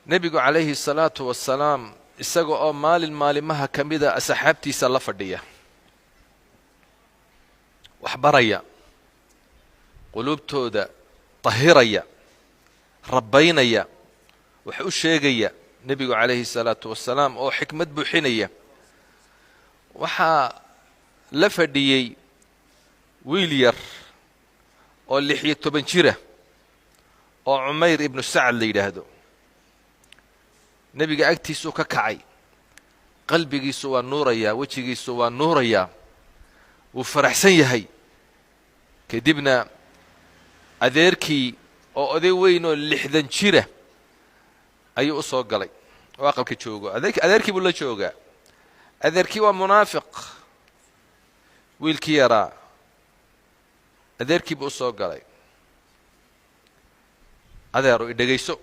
Nebigu calayhi salaatu wasalaam isaga oo maalin maalimaha ka mida asxaabtiisa la fadhiya, wax baraya, quluubtooda tahiraya, rabbaynaya, wax u sheegaya, nebigu calayhi salaatu wasalaam oo xikmad buuxinaya, waxaa la fadhiyey wiil yar oo 16 jira oo Cumayr ibnu Sacad la yidhaahdo. Nebiga agtiisuu ka kacay, qalbigiisu waa nuurayaa, wejigiisu waa nuurayaa, wuu faraxsan yahay. Kadibna adeerkii oo oday weyn oo 60 jira ayuu u soo galay oo aqalka joogo. Adeerkii buu la joogaa. Adeerkii waa munaafiq. Wiilkii yaraa adeerkii buu u soo galay. "Adeero, i dhegayso."